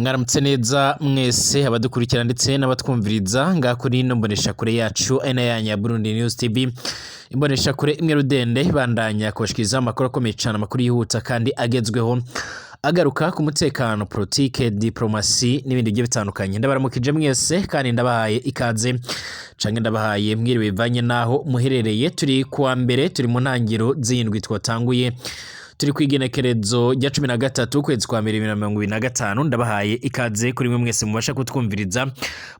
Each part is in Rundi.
Mwaramutse neza mwese abadukurikira ndetse n'abatwumviriza ngaha kuri ino mboneshakure yacu ari nayo yanyu ya Burundi News TV, imboneshakure imwe rudende bandanya kubashikiriza amakuru akomeye cane, amakuru yihuta kandi agezweho, agaruka ku mutekano, politike, diplomasi n'ibindi bigiye bitandukanye. Ndabaramukije mwese kandi ndabahaye ikaze canke ndabahaye mwiriwe bivanye naho muherereye. Turi kuwa mbere, turi mu ntangiro z'indwi twatanguye, turi kw'igenekerezo rya 13 ukwezi kwa mbere 2025. Ndabahaye ikaze kuri mwe mwese mubasha kutwumviriza,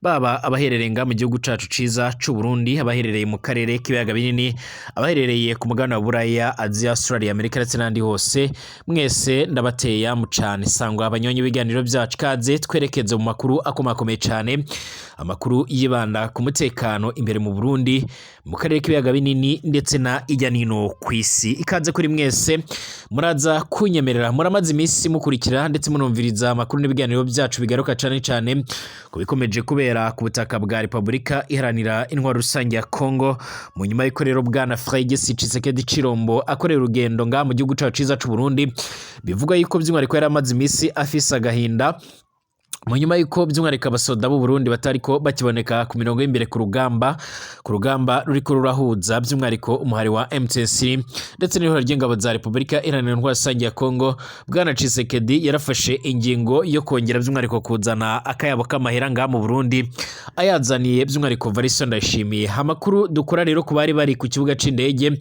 baba abaherereye nga mu gihugu cacu ciza c'u Burundi, abaherereye mu karere k'ibiyaga binini, abaherereye ku mugabane wa Buraya, Aziya, Australia, Amerika ndetse n'ahandi hose. Mwese ndabateye cane. Sangwa abanyonyi b'ibiganiro vyacu, ikaze twerekeze mu makuru akomakomeye cane, amakuru yibanda ku mutekano imbere mu Burundi, mu karere k'ibiyaga binini ndetse na irya nino kw'isi. Ikaze kuri mwese. Muraza kunyemerera, muramaze iminsi mukurikira ndetse munumviriza amakuru n'ibiganiro byacu bigaruka cane cane ku bikomeje kubera ku butaka bwa Repubulika Iharanira Intwaro Rusange ya Congo, mu nyuma y'uko rero bwana Félix Tshisekedi Tshilombo akorera urugendo ngaha mu gihugu cacu ciza c'u Burundi. Bivuga yuko by'umwihariko yari amaze iminsi afise agahinda mu nyuma y'uko by'umwihariko abasoda b'u Burundi batariko bakiboneka ku mirongo y'imbere ku rugamba ruriko rurahuza by'umwihariko umuhari wa M23 ndetse n'ihuriro ry'ingabo za Repubulika Iharanira Intwaro Rusange ya Congo. Bwana Tshisekedi yarafashe ingingo yo kongera by'umwihariko kuzana akayabo k'amahera ngaha mu Burundi, ayazaniye by'umwihariko Evariste Ndayishimiye. Amakuru dukora rero ku bari bari ku kibuga c'indege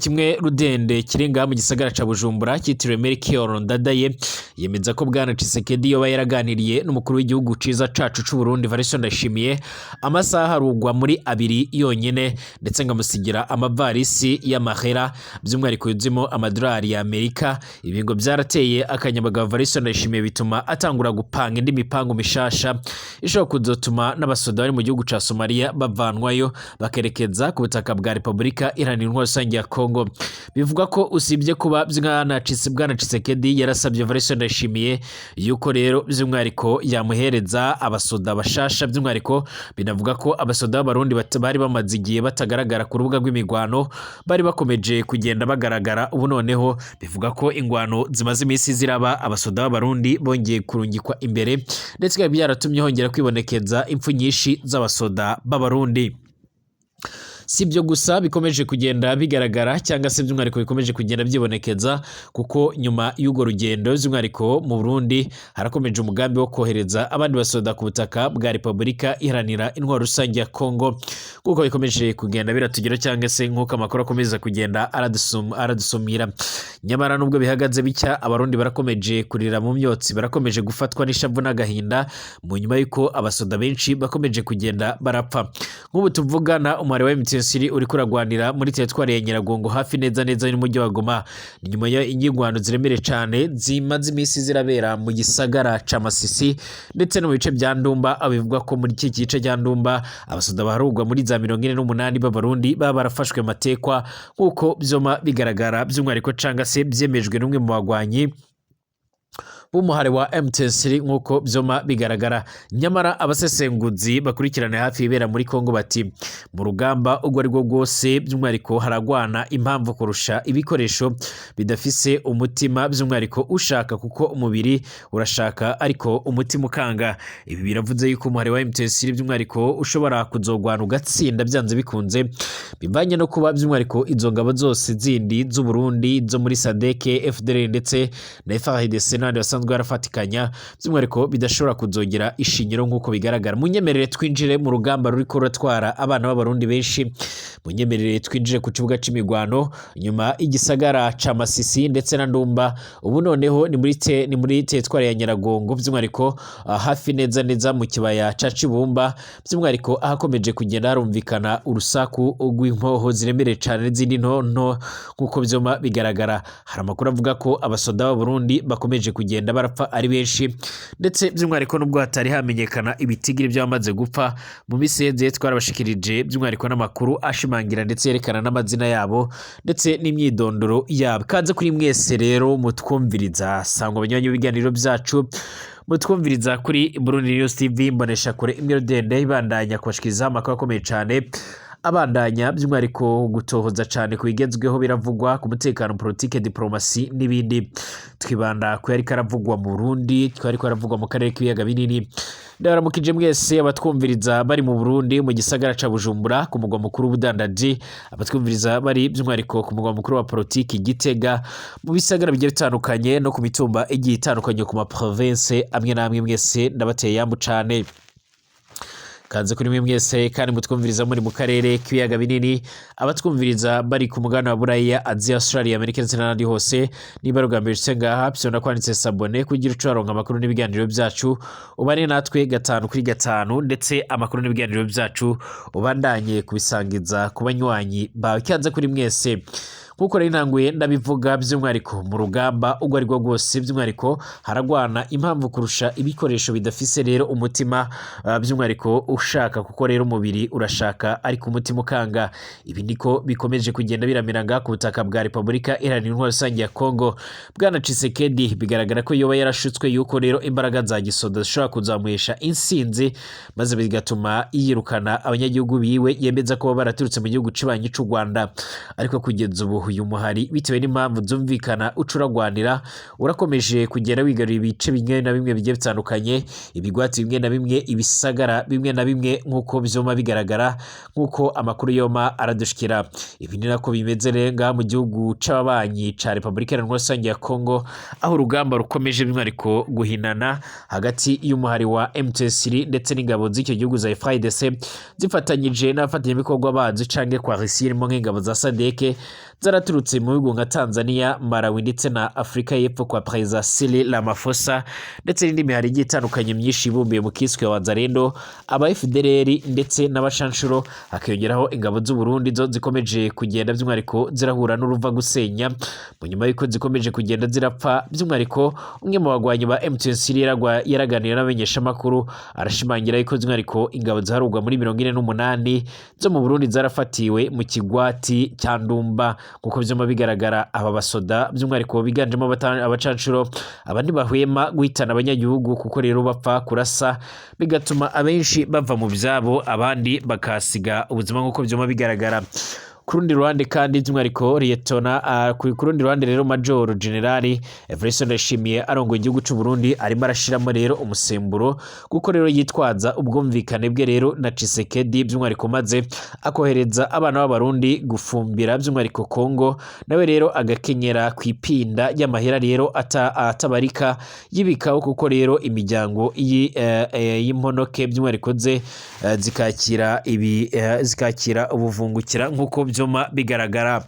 kimwe rudende kiri ngaha mu gisagara ca Bujumbura cyitiriwe Melchior Ndadaye, yemeza ko bwana Tshisekedi yoba yaraganiriye n'umukuru w'igihugu ciza cacu c'u Burundi Evariste Ndayishimiye amasaha harugwa muri 2 yonyene, ndetse ngo amusigira amavarisi y'amahera by'umwihariko yuzuyemo amadolari ya Amerika. Ibi ngo byarateye akanyabagabo Evariste Ndayishimiye, bituma atangura gupanga indi mipango mishasha ishobora kuzotuma n'abasoda bari mu gihugu ca Somalia bavanwayo bakerekeza ku butaka bwa Repubulika Iharanira Intwaro Rusange ya Congo. Bivuga ko usibye kuba bwana Tshisekedi yarasabye Evariste Ndayishimiye yuko rero by'umwihariko yamuhereza abasoda bashasha, by'umwihariko binavuga ko abasoda b'Abarundi bari bamaze igihe batagaragara ku rubuga rw'imigwano bari bakomeje kugenda bagaragara. Ubu noneho bivuga ko ingwano zimaze iminsi ziraba, abasoda b'Abarundi bongeye kurungikwa imbere, ndetse bikaba byaratumye hongera kwibonekeza impfu nyinshi z'abasoda b'Abarundi. Si ibyo gusa bikomeje kugenda bigaragara cyangwa se by'umwihariko bikomeje kugenda byibonekeza, kuko nyuma y'urwo rugendo by'umwihariko mu Burundi harakomeje umugambi wo kohereza abandi basoda ku butaka bwa Repubulika Iharanira Intwaro Rusange ya Congo, kuko bikomeje kugenda biratugera cyangwa se nk'uko amakuru akomeza kugenda aradusumira. Nyamara nubwo bihagaze bitya, Abarundi barakomeje kurira mu myotsi, barakomeje gufatwa n'ishavu n'agahinda mu nyuma y'uko abasoda benshi bakomeje kugenda barapfa. Nk'ubu tuvugana, umuhari wa M23 uriko uragwanira muri teritwari ya Nyiragongo, hafi neza neza n'umujyi wa Goma. Ni nyuma y'ingwano ziremereye cane zimaze iminsi zirabera mu gisagara ca Masisi ndetse no mu bice bya Ndumba, aho bivugwa ko muri iki gice cya Ndumba abasoda baharugwa muri za 48 b'Abarundi baba barafashwe matekwa, nk'uko vyoma bigaragara by'umwihariko canga se byemejwe n'umwe mu bagwanyi b'umuhari wa M23, nk'uko vyoma bigaragara. Nyamara abasesenguzi bakurikirana hafi ibera muri Kongo bati mu rugamba ubwo ari bwo bwose by'umwihariko haragwana impamvu kurusha ibikoresho bidafise umutima by'umwihariko ushaka, kuko umubiri urashaka ariko umutima ukanga. Ibi biravuze yuko umuhari wa M23 by'umwihariko ushobora kuzogwana ugatsinda byanze bikunze, bivanye no kuba by'umwihariko izo ngabo zose zindi z'u Burundi zo muri SADC, FDLR ndetse na FARDC n'abandi basanzwe barafatikanya by'umwihariko bidashobora kuzongera ishingiro nk'uko bigaragara. Munyemerere twinjire mu rugamba ruriko ruratwara abana b'Abarundi benshi. Munyemerere twinjire ku kibuga c'imigwano nyuma y'igisagara ca Masisi ndetse na Ndumba. Ubu noneho ni muri teritwari ya Nyiragongo, by'umwihariko hafi neza neza mu kibaya ca Cibumba, by'umwihariko ahakomeje kugenda harumvikana urusaku rw'impoho ziremereye cane n'izindi nto nto. Nk'uko vyoma bigaragara, hari amakuru avuga ko abasoda b'Abarundi bakomeje kugenda barapfa ari benshi, ndetse by'umwihariko nubwo hatari hamenyekana ibitigiri by'abamaze gupfa, mu minsi iheze twarabashikirije by'umwihariko n'amakuru ashimangira ndetse yerekana n'amazina yabo ndetse n'imyidondoro yabo. Kaze kuri mwese rero mutwumviriza, sangwa abanywanyi b'ibiganiro byacu mutwumviriza kuri Burundi News TV, mbonesha kure imwe rudende ibandanya kubashikiriza amakuru akomeye cyane. Abandanya by'umwihariko gutohoza cane ku bigezweho biravugwa ku mutekano, politike, diplomasi n'ibindi. Twibanda ku yariko aravugwa mu Burundi, twariko aravugwa mu karere k'ibiyaga binini. Ndabaramukije mwese abatwumviriza bari mu Burundi, mu gisagara ca Bujumbura, ku mugwa mukuru w'ubudandaji, abatwumviriza bari by'umwihariko ku mugwa mukuru wa politiki Gitega, mu bisagara bigiye bitandukanye no ku mitumba igiye itandukanye, ku ma province amwe n'amwe, mwese ndabateye yambu cane. Kanze kuri mwe mwese kandi mutwumviriza muri mu karere k'ibiyaga binini, abatwumviriza bari ku mugabane wa Buraya, Aziya, Australia, Amerika ndetse n'ahandi hose. Niba ari ubwa mbere ushitse ngaha, fyonda kwanditse s'abonner kugira uce waronka amakuru n'ibiganiro byacu, ubane natwe gatanu kuri gatanu, ndetse amakuru n'ibiganiro byacu ubandanye kubisangiza ku banywanyi bawe. Kanze kuri mwese. Nkuko rero ntanguye ndabivuga, by'umwihariko mu rugamba ubwo ari bwo bwose, by'umwihariko haragwana impamvu kurusha ibikoresho bidafise rero umutima, by'umwihariko ushaka, kuko rero umubiri urashaka ariko umutima ukanga. Ibi niko bikomeje kugenda biramera ngaha ku butaka bwa Repubulika Iharanira Intwaro Rusange ya Kongo. Bwana Tshisekedi bigaragara ko yoba yarashutswe yuko rero imbaraga za gisoda zishobora kuzamuhesha insinzi, maze bigatuma yirukana abanyagihugu biwe yemeza ko baraturutse mu gihugu cibanyi c'u Rwanda. Ariko kugeza ubu uyu muhari, bitewe n'impamvu zumvikana, uca uragwanira, urakomeje kugenda wigarurira ibice bimwe na bimwe bigiye bitandukanye, ibigwati bimwe na bimwe, ibisagara bimwe na bimwe, nk'uko vyoma bigaragara, nk'uko amakuru yoma aradushikira. Ibi ni nako bimeze renga mu gihugu c'ababanyi ca Repubulika Iharanira Rusange ya Kongo, aho urugamba rukomeje by'umwihariko guhinana hagati y'umuhari wa M23 ndetse n'ingabo z'icyo gihugu za FARDC, zifatanyije n'abafatanyabikorwa bazo canke coalition irimo nk'ingabo za SADC zaraturutse mu bihugu nka Tanzania, Malawi ndetse na Afrika y'Epfo kwa Perezida Cyril Ramaphosa, ndetse n'indi mihari igiye itandukanye myinshi ibumbiye mu kiswe wa Wazalendo, aba FDLR ndetse n'abashanshuro, hakiyongeraho ingabo z'u Burundi zo zikomeje kugenda by'umwihariko zirahura n'uruva gusenya mu nyuma y'uko zikomeje kugenda zirapfa. By'umwihariko umwe mu bagwanyi ba M23 yaraganiriye n'abamenyeshamakuru, arashimangira yuko by'umwihariko ingabo ziharurwa muri 48 zo mu Burundi zarafatiwe mu kigwati cya Ndumba. Nkuko vyuma bigaragara, aba basoda by'umwihariko biganjemo abacanshuro, aba ntibahwema guhitana abanyagihugu, kuko rero bapfa kurasa bigatuma abenshi bava mu vyabo, abandi bakasiga ubuzima, nk'uko vyuma bigaragara. Ku rundi ruhande kandi, by'umwihariko Liyetona, ku rundi ruhande rero, Major General Evariste Ndayishimiye arongoye igihugu c'u Burundi arimo arashiramo rero umusemburo, kuko rero yitwaza ubwumvikane bwe rero na Tshisekedi, by'umwihariko maze akohereza abana b'Abarundi gufumbira by'umwihariko Kongo, nawe rero agakenyera kwipinda y'amahera rero atabarika yibikaho, kuko rero imiryango y'imponoke by'umwihariko ze zikakira ibi, zikakira ubuvungukira, nk'uko vyuma bigaragara.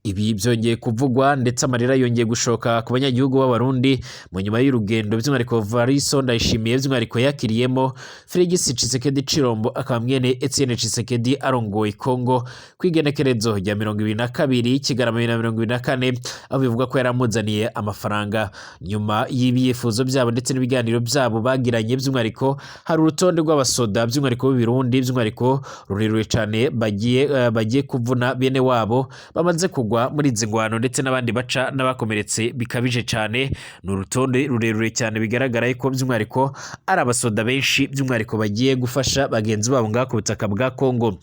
Ibi byongeye kuvugwa, ndetse amarira yongeye gushoka ku banyagihugu b'Abarundi mu nyuma y'urugendo by'umwihariko Variso Ndayishimiye by'umwihariko yakiriyemo Felix Tshisekedi Chilombo, akaba mwene Etienne Tshisekedi arongoye Congo, ku igenekerezo rya 22 Kigarama 2024, aho bivuga ko yaramuzaniye amafaranga nyuma y'ibyifuzo byabo ndetse n'ibiganiro byabo bagiranye. By'umwihariko hari urutonde rw'abasoda by'umwihariko b'Ibirundi, by'umwihariko rurerure cyane, bagiye kuvuna bene wabo bamaze kugwa muri izi ngwano, ndetse n'abandi baca n'abakomeretse bikabije cyane. Ni urutonde rurerure cyane, bigaragara ko by'umwihariko ari abasoda benshi by'umwihariko bagiye gufasha bagenzi babo ngaha ku butaka bwa Kongo.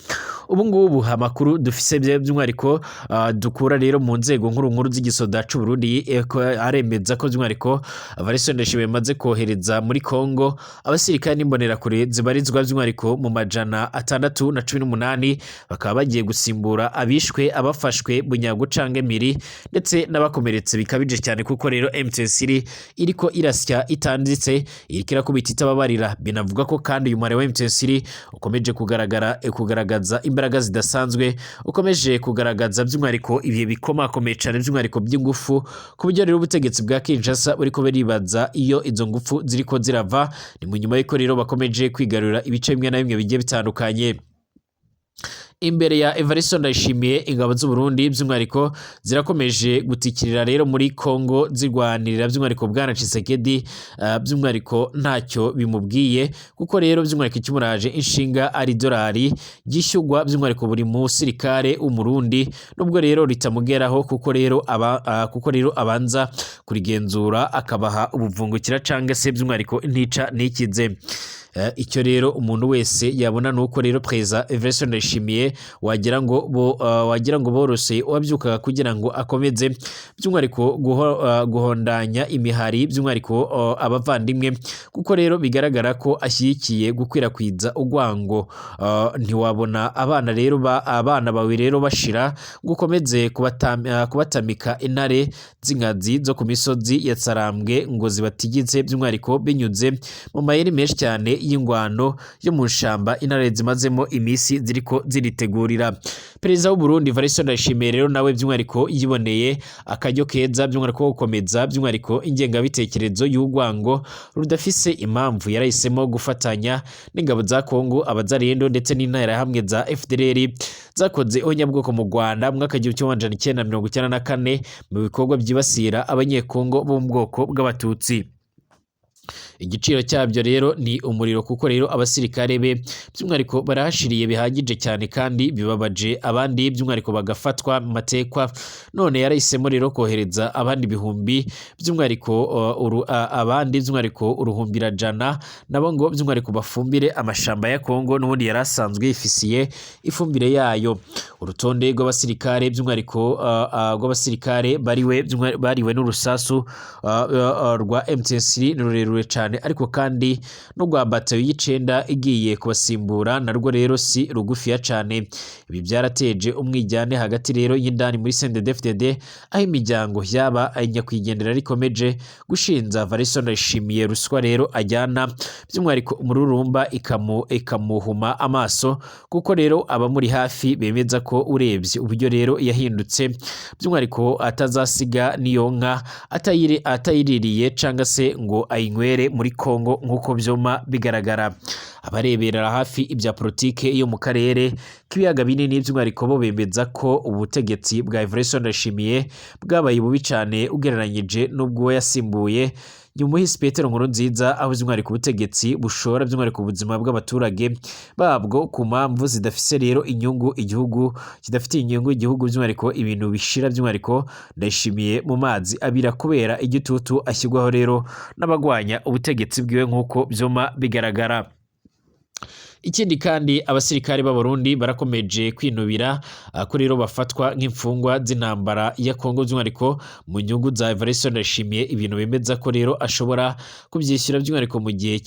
Ubu ngubu amakuru dufise by'umwihariko dukura rero mu nzego nkuru nkuru z'igisoda c'u Burundi, ko aremeza ko by'umwihariko Evariste Ndayishimiye yamaze kohereza muri Kongo abasirikare n'imbonerakure zibarizwa by'umwihariko mu 618, bakaba bagiye gusimbura abishwe, abafashwe bunyago canke miri, ndetse n'abakomeretse bikabije cyane, kuko rero M23 iriko irasya itanditse, iriko irakubita itababarira. Binavuga ko kandi uyu mubare wa M23 ukomeje kugaragaza imbaraga zidasanzwe, ukomeje kugaragaza by'umwihariko ibihe bikomakomeye cyane, by'umwihariko by'ingufu, ku buryo rero ubutegetsi bwa Kinshasa buriko buribaza iyo izo ngufu ziriko zirava. Ni mu nyuma y'uko rero bakomeje kwigarurira ibice bimwe na bimwe bigiye bitandukanye. Imbere ya Evariste Ndayishimiye, ingabo z'u Burundi by'umwihariko zirakomeje gutikirira rero muri Kongo, zirwanirira by'umwihariko Bwana Tshisekedi, by'umwihariko ntacyo bimubwiye, kuko rero by'umwihariko ikimuraje inshinga ari dolari ryishyurwa by'umwihariko buri musirikare w'Umurundi, nubwo rero ritamugeraho, kuko rero abanza kurigenzura akabaha ubuvungukira canke se by'umwihariko ntica ntikize. Icyo rero umuntu wese yabona nuko rero Perezida Evariste Ndayishimiye wagira ngo boroshe uwabyukaga kugira ngo akomeze by'umwihariko guhondanya imihari, by'umwihariko abavandimwe, kuko rero bigaragara ko ashyigikiye gukwirakwiza urwango. Ntiwabona abana rero abana bawe rero bashira ngo ukomeze kubatamika intare z'inkazi zo ku misozi ya Tsarambwe ngo zibatigitse, by'umwihariko binyuze mu mayeri menshi cyane y'ingwano yo mu shamba intare zimazemo iminsi ziriko ziritegurira. Perezida w'u Burundi Evariste Ndayishimiye rero nawe by'umwihariko yiboneye akaryo keza, by'umwihariko ko gukomeza by'umwihariko ingengabitekerezo y'urwango rudafise impamvu. Yarahisemo gufatanya n'ingabo za Kongo, abazarendo ndetse n'interahamwe za FDLR zakoze ihonyabwoko mu Rwanda mu mwaka 1994 mu bikorwa byibasira abanyekongo bo mu bwoko bw'abatutsi. Igiciro cyabyo rero ni umuriro, kuko rero abasirikare be by'umwihariko barahashiriye bihagije cyane kandi bibabaje abandi, by'umwihariko bagafatwa matekwa. None yarahisemo rero kohereza abandi bihumbi, by'umwihariko abandi by'umwihariko uruhumbirajana nabo ngo by'umwihariko bafumbire amashamba ya Kongo n'ubundi yari asanzwe yifisiye ifumbire yayo. Urutonde rw'abasirikare by'umwihariko rw'abasirikare bariwe n'urusasu rwa M23 ni rurerure cyane, ariko kandi n'urwa batayo y'icenda igiye kubasimbura narwo rero si rugufiya cyane. Ibi byarateje umwijyane hagati rero y'indani muri CNDD-FDD, aho imiryango yaba nyakwigendera rikomeje gushinza Evariste Ndayishimiye ruswa rero ajyana by'umwihariko umururumba ikamuhuma amaso, kuko rero abamuri hafi bemeza ko urebye uburyo rero yahindutse by'umwihariko atazasiga n'iyo nka atayiririye cyangwa se ngo ayinywere muri Kongo nk'uko byoma bigaragara. Abarebera hafi ibya politike yo mu karere k'ibiyaga binini by'umwihariko bo bemeza ko ubutegetsi bwa Evariste Ndayishimiye bwabaye bubi cyane ugereranyije n'ubwo yasimbuye Nyumuhisi Petero Nkurunziza, aho by'umwihariko ubutegetsi bushora by'umwihariko ubuzima bw'abaturage babwo ku mpamvu zidafise rero inyungu igihugu, kidafitiye inyungu igihugu, by'umwihariko ibintu bishira by'umwihariko Ndayishimiye mu mazi abira kubera igitutu ashyirwaho rero n'abagwanya ubutegetsi bwiwe nk'uko byoma bigaragara. Ikindi kandi, abasirikare b'Abarundi barakomeje kwinubira ko rero bafatwa nk'imfungwa z'intambara ya Kongo, by'umwihariko mu nyungu za Evariste Ndayishimiye, ibintu bemeza ko rero ashobora kubyishyura by'umwihariko mu gihe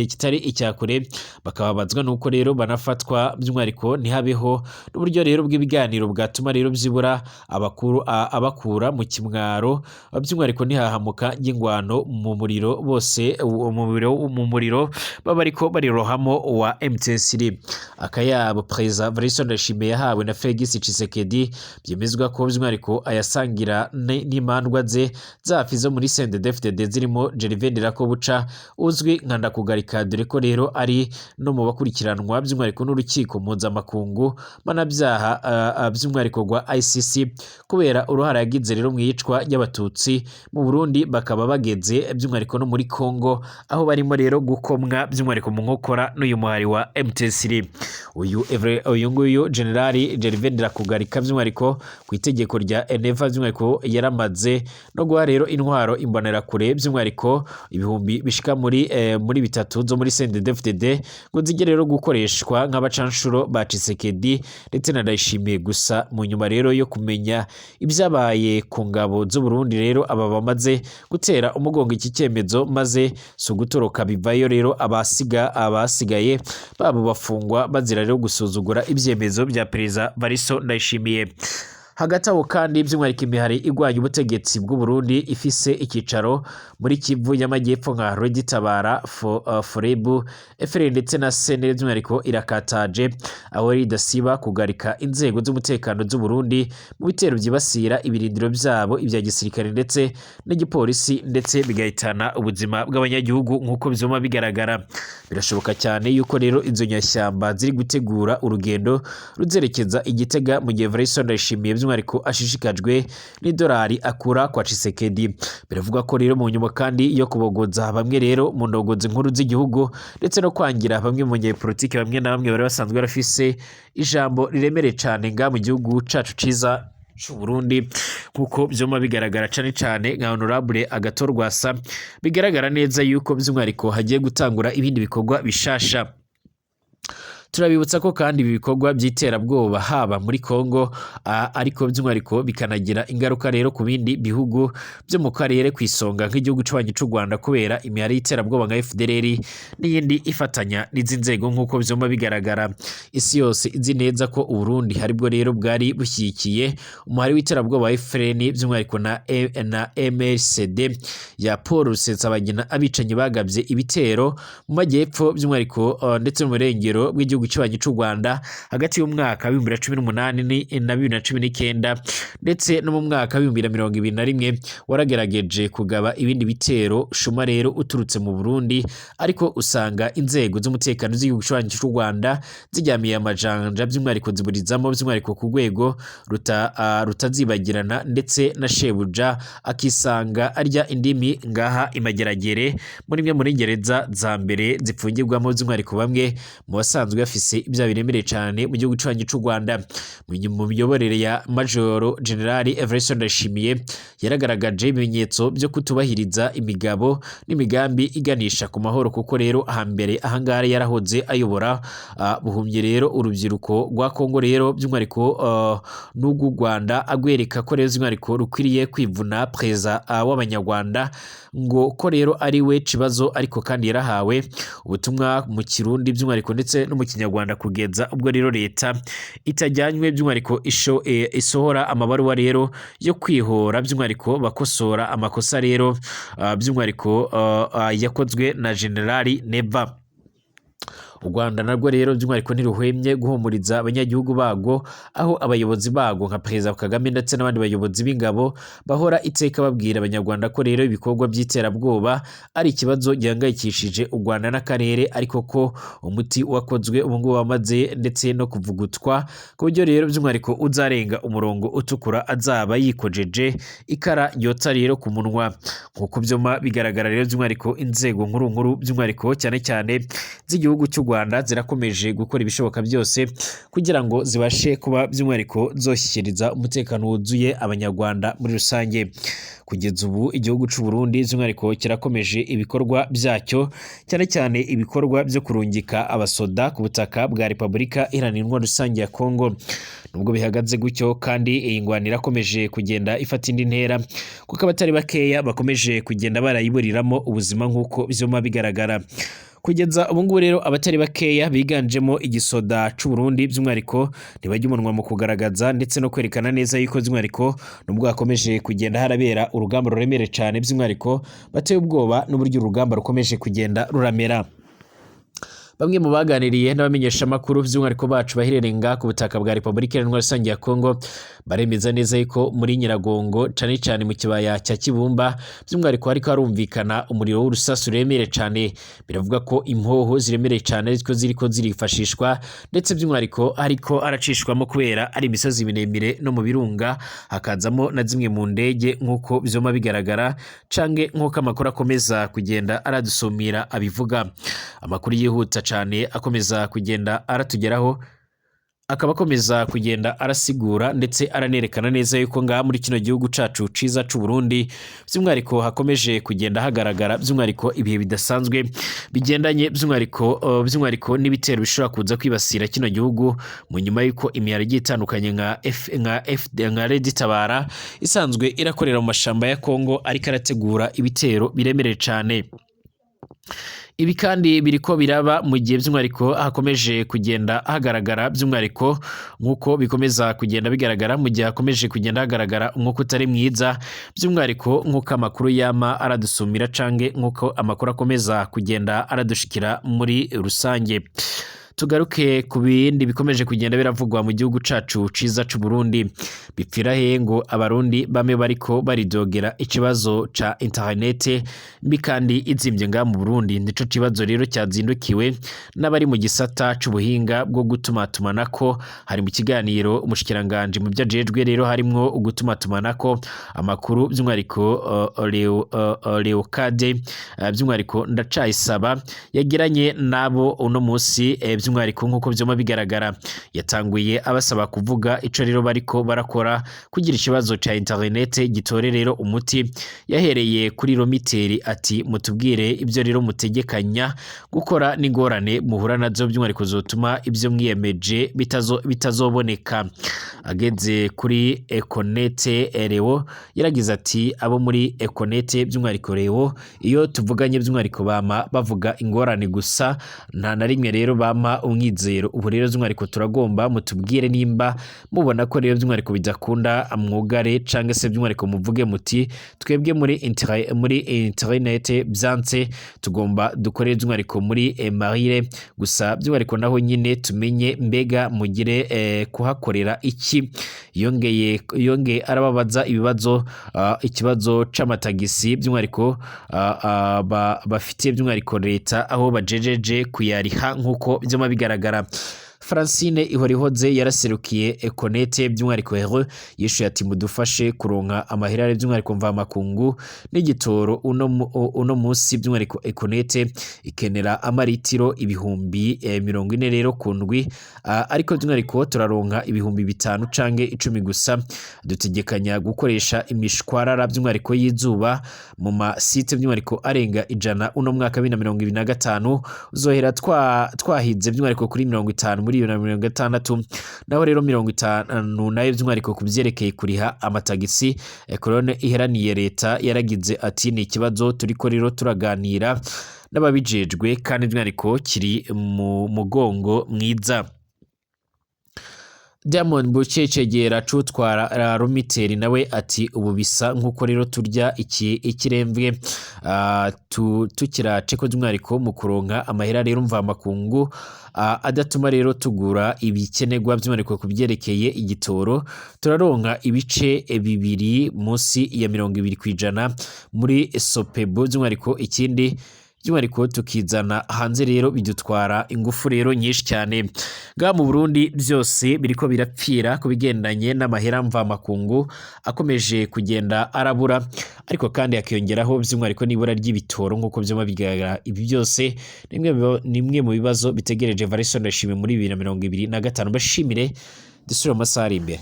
kitari icya kure. Bakababazwa nuko rero banafatwa by'umwihariko ntihabeho n'uburyo rero bw'ibiganiro bwatuma rero byibura abakuru abakura mu kimwaro, by'umwihariko ntihahamuka ry'ingwano mu muriro bose mu muriro baba ariko barirohamo wa M23. Akayabo Perezida Evariste Ndayishimiye yahawe na Felix Tshisekedi byemezwa ko by'umwihariko ayasangira n'imandwa ze zafi zo muri CNDD-FDD zirimo Gervais Ndirakobuca uzwi nka Ndakugarika, dore ko rero ari no mu bakurikiranwa by'umwihariko n'urukiko mpuzamakungu mpanabyaha by'umwihariko rwa ICC kubera uruhare yagize rero mu iyicwa ry'abatutsi mu Burundi, bakaba bageze by'umwihariko no muri Kongo aho barimo rero gukomwa by'umwihariko mu nkokora n'uyu muhari wa M23. Uyu nguyu General Gervais Ndirakugarika by'umwihariko ku itegeko rya Eneva by'umwihariko yaramaze no guha rero intwaro imbonerakure by'umwihariko ibihumbi bishika muri bitatu zo muri CNDD-FDD ngo zijye rero gukoreshwa nk'abacanshuro ba Tshisekedi ndetse na Ndayishimiye. Gusa mu nyuma rero yo kumenya ibyabaye ku ngabo z'u Burundi rero aba bamaze gutera umugongo iki cyemezo, maze si ugutoroka bivayo rero abasigaye babo bafungwa bazira rero gusuzugura ibyemezo bya Perezida Evariste Ndayishimiye. Hagati aho kandi by'umwihariko imihari igwanya ubutegetsi bw'u Burundi ifise icyicaro muri Kivu y'Amajyepfo nka Red-Tabara, Forebu, FRN ndetse na CNL by'umwihariko irakataje, aho ridasiba kugarika inzego z'umutekano z'u Burundi mu bitero byibasira ibirindiro byabo ibya gisirikare ndetse n'igipolisi, ndetse bigahitana ubuzima bw'abanyagihugu nk'uko byuma bigaragara. Birashoboka cyane yuko rero izo nyashyamba ziri gutegura urugendo ruzerekeza i Gitega mu gihe Evariste Ndayishimiye by'umwihariko ashishikajwe n'idolari akura kwa Tshisekedi. Biravugwa ko rero mu nyuma kandi yo kubogoza bamwe rero mu ndongozi nkuru z'igihugu ndetse no kwangira bamwe mu banyepolitiki bamwe na bamwe bari basanzwe barafise ijambo riremereye cyane nga mu gihugu cacu ciza. c'u Burundi, nkuko vyuma bigaragara cane cane nka Honorable Agathon Rwasa, bigaragara neza yuko by'umwihariko hagiye gutangura ibindi bikorwa bishasha. Turabibutsa ko kandi ibi bikorwa by'iterabwoba haba muri Kongo, ariko by'umwihariko bikanagira ingaruka rero ku bindi bihugu byo mu karere, ku isonga nk'igihugu c'abanyi c'u Rwanda, kubera imihari y'iterabwoba nka FDLR n'iyindi ifatanya n'izi nzego. Nk'uko vyuma bigaragara, isi yose izi neza ko Uburundi haribwo rero bwari bushyigikiye umuhari w'iterabwoba wa FLN, by'umwihariko na MRCD ya Paul Rusesabagina, abicanyi bagabye ibitero mu majyepfo by'umwihariko ndetse no mu burengero bw'igihugu cy'abanyi c'u Rwanda hagati y'umwaka wa 2018 na 2019, ndetse no mu mwaka wa 2021 waragerageje kugaba ibindi bitero shuma rero uturutse mu Burundi, ariko usanga inzego z'umutekano z'igihugu cy'abanyi c'u Rwanda ziryamiye amajanja, by'umwihariko ziburizamo, by'umwihariko ku rwego rutazibagirana, ndetse na shebuja akisanga arya indimi ngaha imageragere muri imwe muri gereza za mbere zipfungirwamo by'umwihariko bamwe mu basanzwe bafise ibyaha biremereye cyane mu gihugu cy'abanyi c'u Rwanda. Mu miyoborere ya Majoro General Evariste Ndayishimiye yaragaragaje ibimenyetso byo kutubahiriza imigabo n'imigambi iganisha ku mahoro, kuko rero hambere ahangaha yarahoze ayobora buhumye rero urubyiruko rwa Kongo rero by'umwihariko n'urw'u Rwanda, agwereka ko rero by'umwihariko rukwiriye kwivuna perezida w'Abanyarwanda, ngo ko rero ari we kibazo. Ariko kandi yarahawe ubutumwa mu Kirundi by'umwihariko ndetse no mu Kinyarwanda, kugeza ubwo rero leta itajyanywe by'umwihariko isohora amabaruwa rero yo kwihora, by'umwihariko bakosora amakosa rero by'umwihariko yakozwe na Generali Neva. U Rwanda narwo rero by'umwihariko ntiruhwemye guhumuriza abanyagihugu bago, aho abayobozi bago nka Perezida Kagame ndetse n'abandi bayobozi b'ingabo bahora iteka babwira Abanyarwanda ko rero ibikorwa by'iterabwoba ari ikibazo gihangayikishije u Rwanda n'akarere, ariko ko umuti wakozwe ubu ngubu wamaze ndetse no kuvugutwa, ku buryo rero by'umwihariko uzarenga umurongo utukura azaba yikojeje ikara ryotsa rero ku munwa. Nk'uko byuma bigaragara rero, by'umwihariko inzego nkuru nkuru by'umwihariko cyane cyane z'igihugu cy'u Rwanda zirakomeje gukora ibishoboka byose kugira ngo zibashe kuba by'umwihariko zoshyikiriza umutekano wuzuye Abanyarwanda muri rusange. Kugeza ubu igihugu cy'u Burundi by'umwihariko kirakomeje ibikorwa byacyo, cyane cyane ibikorwa byo kurungika abasoda ku butaka bwa Repubulika Iharanira Intwaro Rusange ya Kongo. Nubwo bihagaze gutyo kandi, iyi ngwano irakomeje kugenda ifata indi ntera, kuko abatari bakeya bakomeje kugenda barayiburiramo ubuzima nk'uko byuma bigaragara. Kugeza ubu ngubu rero abatari bakeya biganjemo igisoda c'u Burundi by'umwihariko ntibajya umunwa mu kugaragaza ndetse no kwerekana neza yuko by'umwihariko nubwo hakomeje kugenda harabera urugamba ruremereye cyane, by'umwihariko bateye ubwoba n'uburyo urugamba rukomeje kugenda ruramera. Bamwe mu baganiriye n'abamenyeshamakuru by'umwihariko bacu baherereye ngaha ku butaka bwa Repubulika Iharanira Rusange ya Kongo baremeza neza yuko muri Nyiragongo, cane cane mu kibaya cya Kibumba, by'umwihariko hariko harumvikana umuriro w'urusasu ruremereye cane. Biravuga ko impoho ziremereye cane ariko ziriko zirifashishwa, ndetse by'umwihariko ariko aracishwamo kubera ari imisozi miremire no mu birunga, hakazamo na zimwe mu ndege nk'uko vyoma bigaragara, canke nk'uko amakuru akomeza kugenda aradusumira abivuga. Amakuru yihuta cane akomeza kugenda aratugeraho akaba akomeza kugenda arasigura ndetse aranerekana neza yuko ngaha muri kino gihugu cacu ciza c'u Burundi by'umwihariko hakomeje kugenda hagaragara by'umwihariko ibihe bidasanzwe bigendanye by'umwihariko n'ibitero bishobora kuza kwibasira kino gihugu, mu nyuma y'uko imihari igiye itandukanye nka F, nka F, nka Red Tabara isanzwe irakorera mu mashamba ya Kongo ariko arategura ibitero biremereye cane. Ibi kandi biriko biraba mu gihe by'umwihariko hakomeje kugenda hagaragara, by'umwihariko nk'uko bikomeza kugenda bigaragara, mu gihe hakomeje kugenda hagaragara umwuka utari mwiza, by'umwihariko nk'uko amakuru yama aradusumira canke nk'uko amakuru akomeza kugenda aradushikira muri rusange. Tugaruke ku bindi bikomeje kugenda biravugwa mu gihugu cacu ciza c'u Burundi. Bipfira he ngo Abarundi bame bariko baridogera ikibazo ca internet mbi kandi izimvye ngaha mu Burundi? Nico kibazo rero cyazindukiwe n'abari mu gisata c'ubuhinga bwo gutumatumanako. Hari mu kiganiro umushikiranganje mu byo ajejwe rero harimwo ugutumatumanako amakuru, by'umwihariko Leocade by'umwihariko Ndacayisaba, yagiranye nabo uno munsi. By'umwihariko nk'uko vyoma bigaragara, yatanguye abasaba kuvuga ico rero bariko barakora kugira ikibazo ca internet gitore rero umuti. Yahereye kuri Lumitel, ati: "Mutubwire ibyo rero mutegekanya gukora n'ingorane muhura nazo by'umwihariko zotuma ibyo mwiyemeje bitazoboneka." Ageze kuri Econet Leo, yaragize ati: "Abo muri Econet, by'umwihariko Leo, iyo tuvuganye by'umwihariko bama bavuga ingorane gusa, nta na rimwe rero bampa umwizero. Ubu rero by'umwihariko turagomba mutubwire nimba mubona ko rero by'umwihariko bidakunda, mwugare, canke se by'umwihariko muvuge muti twebwe muri internet byanse, tugomba dukore by'umwihariko muri Marire gusa, by'umwihariko naho nyine tumenye mbega mugire kuhakorera iki." Yongeye arababaza ibibazo, ikibazo c'amatagisi by'umwihariko bafitiye by'umwihariko leta, aho bajejeje kuyariha nk'uko vyama bigaragara. Francine Ihorihoze yaraserukiye Econet, by'umwihariko Hero, yishuye ati: "Mudufashe kuronka amahera by'umwihariko mvamakungu n'igitoro. Uno munsi by'umwihariko Econet ikenera amaritiro 40,000 rero ku ndwi, ariko by'umwihariko turaronka 5000 canke 10 gusa. Dutegekanya gukoresha imishwarara by'umwihariko y'izuba mu ma site by'umwihariko arenga 100 uno mwaka 2025 uzohera twahize by'umwihariko kuri 50 muri 2060, naho rero 50 nayo." By'umwihariko ku vyerekeye kuriha amatagisi Colonne iheraniye leta, yaragize ati: "Ni ikibazo turiko rero turaganira n'ababijejwe, kandi by'umwihariko kiri mu mugongo mwiza." Diamond Buce, cegera c'utwara Lumitel, nawe ati: "Ubu bisa nk'uko rero turya iki ikiremvwe tukirace ko by'umwihariko mu kuronka amahera rero mvamakungu adatuma rero tugura ibikenerwa. By'umwihariko ku byerekeye igitoro, turaronka ibice 2 munsi ya 20% muri Sopebu. By'umwihariko ikindi by'umwihariko tukizana hanze rero bidutwara ingufu rero nyinshi cyane." Ngaha mu Burundi byose biriko birapfira ku bigendanye n'amahera mvamakungu akomeje kugenda arabura, ariko kandi hakiyongeraho by'umwihariko n'ibura ry'ibitoro nk'uko vyama bigaragara. Ibi byose ni imwe mu bibazo bitegereje Evariste Ndayishimiye muri 2025. Mbashimire, dusubire mu masaha ari imbere.